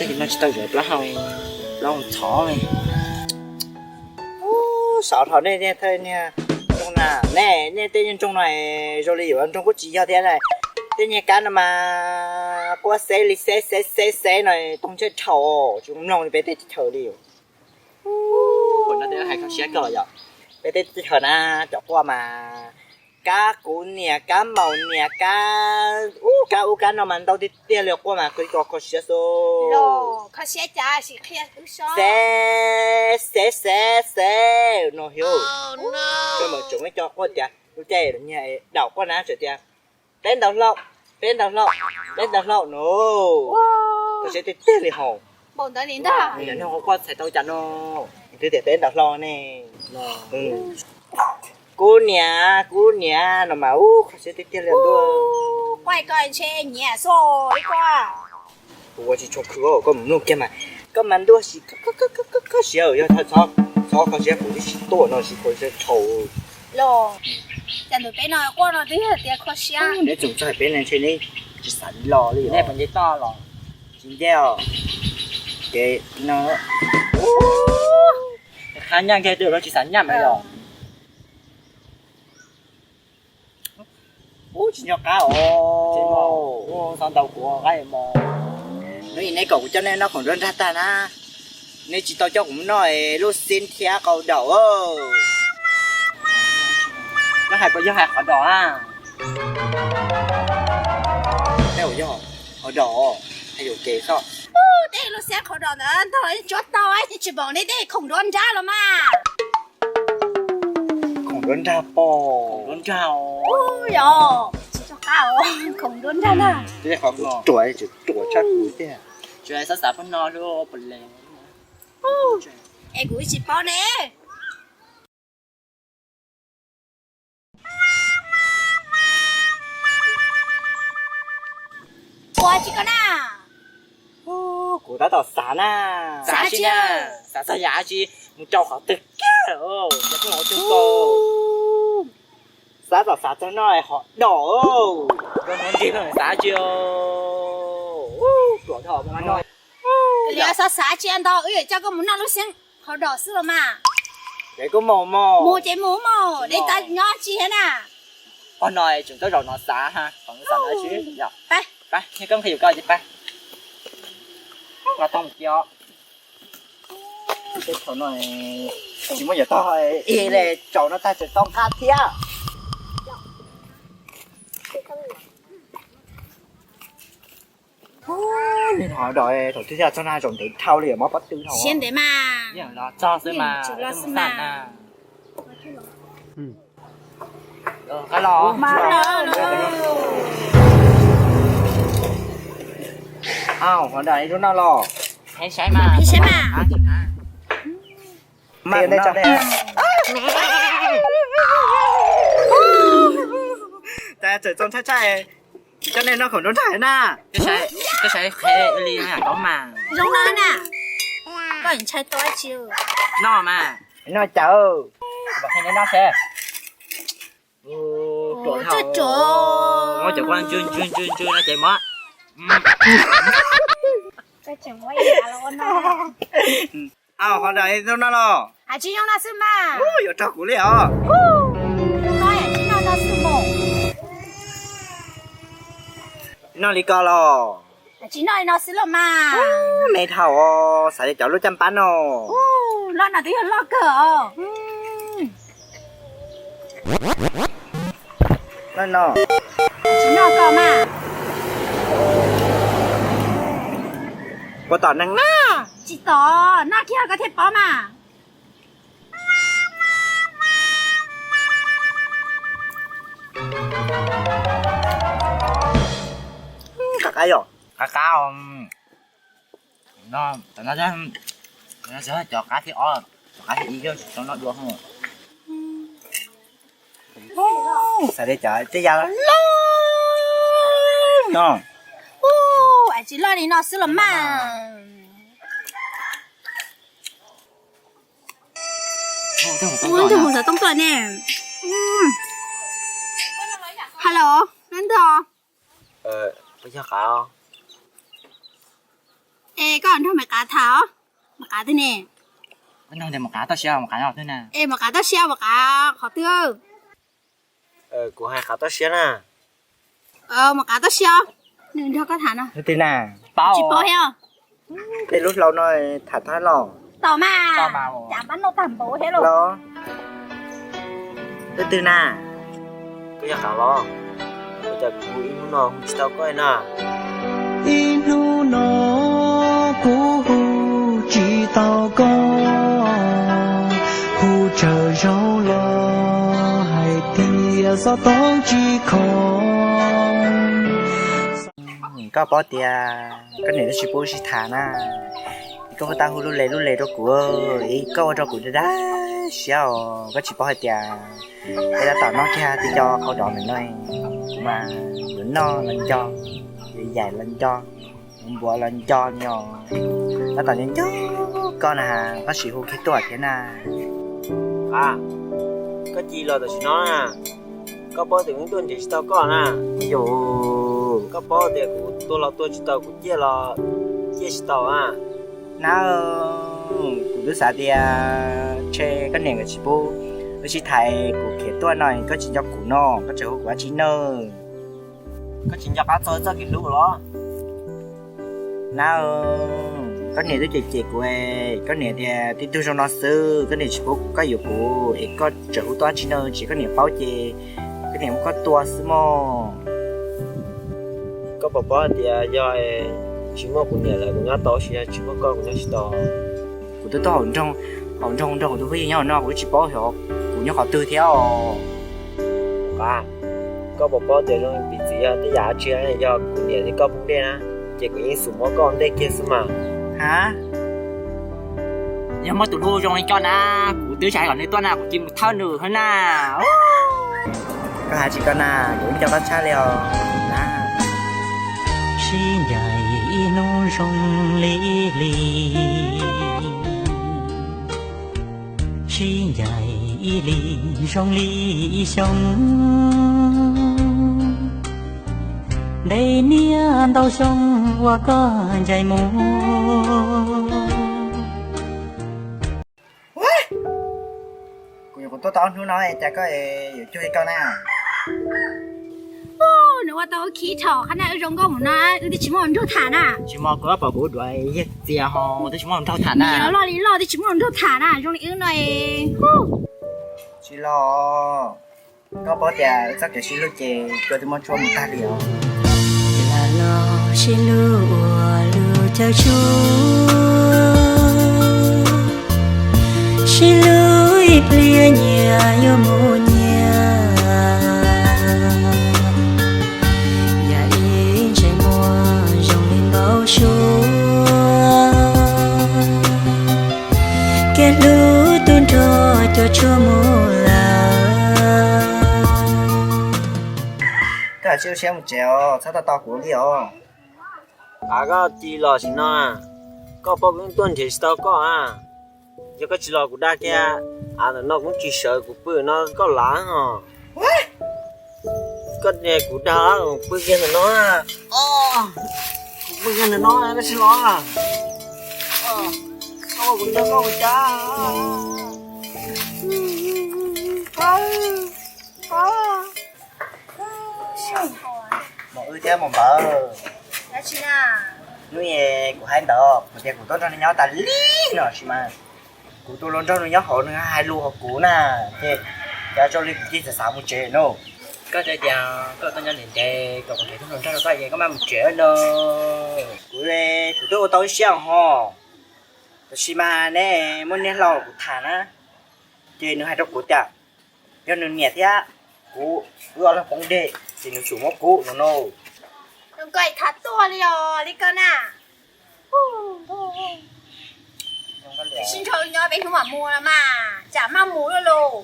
Tej no tsis tau yuav plaub hau, plaub hau txhov li. Ub, xav rau nej, nej thawj niag ntsoog na, nej, nej tej niag ntsoog no zoo li yuav ntsoog kuj tsis yog thiab na. Tej niag kab no mas quaj xeb li xeb xeb xeb xeb no, toog ntsej dhau, tsis mloog li peb tej teb chaws li. Ub, no tej hais kho siab kawg los yom. Peb tej teb chaws na, cov quaj mas kab kuv niam, kab maum niam, kab ub kab ub kab no mas ntau tiag tiag li, quaj mas kho kho siab xwb. Kho siab cas sim qhia wb sob. Xeb xeb xeb xeb no hiu. Koj mam tsoom ib co quaj tias lub caij niag daum quaj na tseem tias peb ntaus hlau, peb ntaus hlau, peb ntaus hlau no. Kho siab tiag tiag li hos. Npaum ntawd li ntag. Yog no quaj txhais tau cas no, twb tias peb ntaus hlau ne. Kuv niam, kuv niam no mas ub kho siab tiag tiag li ntuj. Quaj koj ntshe nyiam xwb li koj. Kuv ua tsis tshua khwv, koj mus mloog kiag mas, koj mas ntuj siab, koj siab yog txhob kho siab kuv twb tsis tuaj no tsis kho siab tshau. Los, cas ntawm peb no quaj no twb yog tias kho siab. Neb tseem txog peb ne ntshe neb tsis xav los li. Nej puas nce toj los? Tsis nce os. Ces no qhab nyaj kiag twb lawv tsis xav nyaj mas los. Ub, tsis nco qab os. Xav ntau kuv qab mos. Hnub ib neb kom kuv coj nej noj khoom nruab nrag tag na, nej tsis tau coj kuv mus noj lub xib thiab qau daum. Koj hais puas yog hais qhov daum a? Tej uas yog qhov daum, hais yuam kev xwb. Tej lub xib qhov daum ntawd ntog tsuab tau, tsis pom nej tej khoom nruab nrag los mas. Khoom nruab nrag pom. Nruab nrag os. Yog, tsis tso qab os, khoom nruab nrag na. Tej qhov kuv ruam, ruam tshaj kuv tiag. Tsis xav xav pab no lub pos le. Es kuv tsis paub ne. Ua tsis koj na. Kuv tab tom xav na. Xav tsis na, xav txog yam tsis mus rau qhov twg kiag, cov phooj ywg tub ko. Xav tom xav txog no hov dom. Koj no nrig xav tsis, ruam dhau mas no. Koj xav xav tsis ntau, wb yuav coj koj mus noj lub xeeb hov dom xwb los mas. Ces koj mus mus. Mus ces mus mus, dej tau nyob tsis thiab na. Pog no tseem tuaj zaum no xav ha, kom xav no tsis yog. Pab, pab, koj nqhis yus ko ces pab. Los tau mus kios. Teb chaws no tsis muaj yam tog ib le tsaus no tag tseem tau nqa thiab. Ub, nws hov dom thaum twg thiaj txog na, zaum ntev dhau li mob pob tw dhau. Siab ntev mas. Yeej los txog xwb mas, los xwb mas. Qab los. Au, hov dom zoo no los. Saib mas, saib mas. Txawm txaus ntshai tshaj, coj nej noj khoom nruab nrag na. Koj saib qhia li na, koj mas. Zoo no na. Koj ntshai tau dab tsi? Noj mas. Noj cas? Kom qhia neb noj seb. Ruam, ruam. Muab cov kua ntsw ntsw ntsw ntsw no ces muab. Au, hov dom zoo no los? Hais tsis zoo no xwb mas. Yuav raug kuv li os. Tsis noj no xwb mas. Noj li ko los? Tsis noj li no xwb los mas. Me dhau os, xav li cov lub caj npab no. Loj no twb yog loj kawg os. Loj no. Tsis noj ko mas. Puas tom neeg na? Tsis tom, noj kiag koj thiaj paub mas. Qab qab yom? Qab qab os. No, tam no, tam no cov qab thib ob, cov qab thib ib tsis tau noj dua. Xav li cov tej yam loj no. Ub, tsis loj li no xwb los mas. Ub, tus hauv xov tooj tuaj ne. Hello, nab ntog. Puas yog qab? Es koj nrog Maiv Qav tham os. Maiv Qav twg ne? Koj nrog tias Maiv Qav toj siab, Maiv Qav nyob twg na? Es Maiv Qav toj siab, Maiv Qav qhov twg? Kuv hais Qav toj siab na. Maiv Qav toj siab, nws nrog koj tham no. Leej twg na? Tsis paub thiab. Tej lub hlau no tham thab los. Tau mas, cas pab noj tag npaum thiab los. Leej twg na? Koj yog Qav los? Ua cas kuv ib hnub no hu tsis tau koj na? Ib hnub no kuv hu tsis tau koj, hu tsawg zaug los hais tias xov tooj tsis khov. Koj paub tias koj niam twb tsis pub wb sib tham na, es koj puas tau hu lub le lub le rau kuv, es koj ua rau kuv dag dag siab os. Koj tsis paub hais tias peb tab tom noj kiag tej co qau dov ntawm no, kuv mas yuav noj los nco, yuav yaim los nco, yuav npuav los nco li os. Tab tom nco nco koj na, koj sim hu kiag tuaj thiab na. Qav, koj cia li los tam sim no na. Koj paub tias kuv tuaj nrhiav tsis tau koj na. Yus, koj paub tias kuv tua los tua tsis tau, kuv ciaj los ciaj tsis tau na. Nab, kuv twb xav tias ntshe koj niam nkawd tsis pub wb sib tham, kuv khiav tuaj no koj tsis nco kuv no, koj tseem hu kuv dab tsi na? Koj tsis nco qab txog txoj kev hlub los? Nab, koj niam twb cem cem kuv, koj niam tias tib tug zoo no xwb, koj niam tsis pub koj yuav kuv es koj tseem hu tuaj dab tsi na, tsis koj niam paub ces koj niam muab koj tua xwb mog. Koj puas paub hais tias yog tsis muaj kuv niam lawm kuv nyob tau, tsis yog tsis muaj koj kuv nyob tsis tau. Kuv twb tuaj haum nroog, haum nroog nrog kuv tus phooj ywg nyob hauv no, kuv twb tsis paub xyov kuv nyob qhov twg thiab os. Qav, koj puas paub tias zoo piv txwv yog tej yam dab tsi, yog kuv niam thiab koj poob dej na, ces kuv yeej xub muab koj ua ntej kiag xwb mas. Ha, yog muaj tus hlub zoo li koj na, kuv twb tsis hais kom nws tuaj na, kuv cia li mus thawb nws xwb na. Koj hais tsis koj na, kuv nco koj tshaj li os na. Sib ncaim ib hnub zoo li ib hlis, sib ncaim ib hlis zoo li ib xyoo. Ntev niaj ntau xyoo uas koj ncaim mus. Kuv nyuam qhuav tuaj tau ob hnub no cas koj yuav cuag li koj na. Nws ua tau wb khib thaum qhab na, wb zoo nkauj mus no wb twb tsis muaj hluas nraug tham na. Tsis muaj, kuv pom kuv duav yawg txias ho twb tsis muaj hluas nraug tham na. Loj li loj twb tsis muaj hluas nraug tham na, zoo li wb no. Tsis los, koj paub tias txoj kev sib hlub ces cua twb muab tshuab mus tag li os. Lam los sib hlub ua lub caij tsuj, sib hlub ib pliag nyias yuav mus nyias, yam ib ntsais muag zoo li npau suav, kev hlub tu nrho cua tshuab mus lawm. Koj cia li siab mus tsev os, txhob tau tos kuv li os. Qav, koj cia li los sim no, koj paub kuv yeej tuaj nrhiav tsis tau koj na. Yog koj tsis los kuv dag kiag, av ntawm no kuv tsis sawv kuv pw no koj lav os. Koj niag kuv dag kuv pw kiag ntawm no, kuv pw kiag ntawm no koj tsis los. Koj ua kuv nco koj ua cas. Maum Wb thiab Maum Npawv, hnub kuv hais ntawd kuv tias kuv tuaj nrog nws nyob tas li no sis mas kuv tus hluas nraug nws nyob hauv nws hais lus hauv kuv na, ces cas zoo li kuv cia li xav xav mus tsev no. Koj tias koj tuaj nyob ntev ntev kom kuv nrhiav tus hluas nraug rau koj es koj mam mus tsev no. Kuv, kuv twb ua tau ib siab ho, tab sis mas neb muaj niag hlau kuv tham na, ces nws hais rau kuv tias yog nws niam thiab kuv wb ob leeg poob dej ces nws tsum muab kuv no no. Koj tham tuaj li os li koj na. Sib nrog nyob peb hnub mam mus los mas, tsam maj mus lawm los.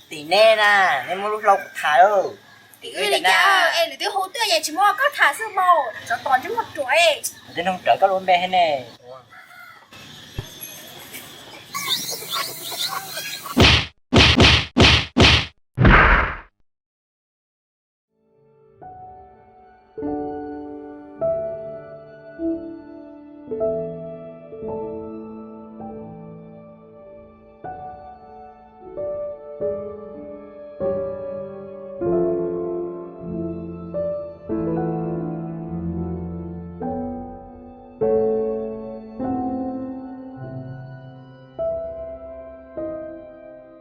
Tim neb na, neb muab lub hlau kuv tham. Tim wb li cas es lwm twb hu tuaj es tsis muab koj tham xwb mas, tsov tom ntsej muag ruam. Twb nug rawv koj lub npe thiab ne.